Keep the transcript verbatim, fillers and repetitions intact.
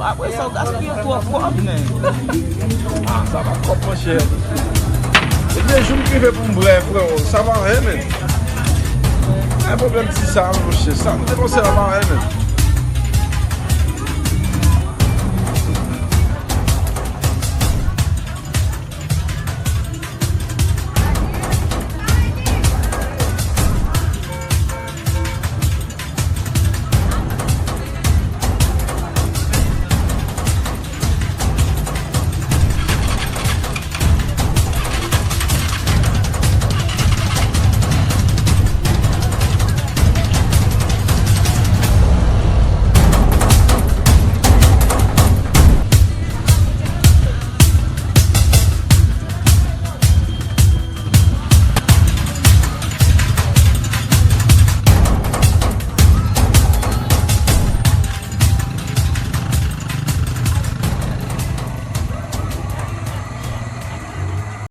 Apre sa, w gaspiye twòp kòb, men. Ah, sa pa kòb, monchè. Ebyen, jou m rive pou m bwè, freo, sa pa anyen, men. Pa gen pwoblèm ti sa, monchè. Sa m depanse la pa anyen, men.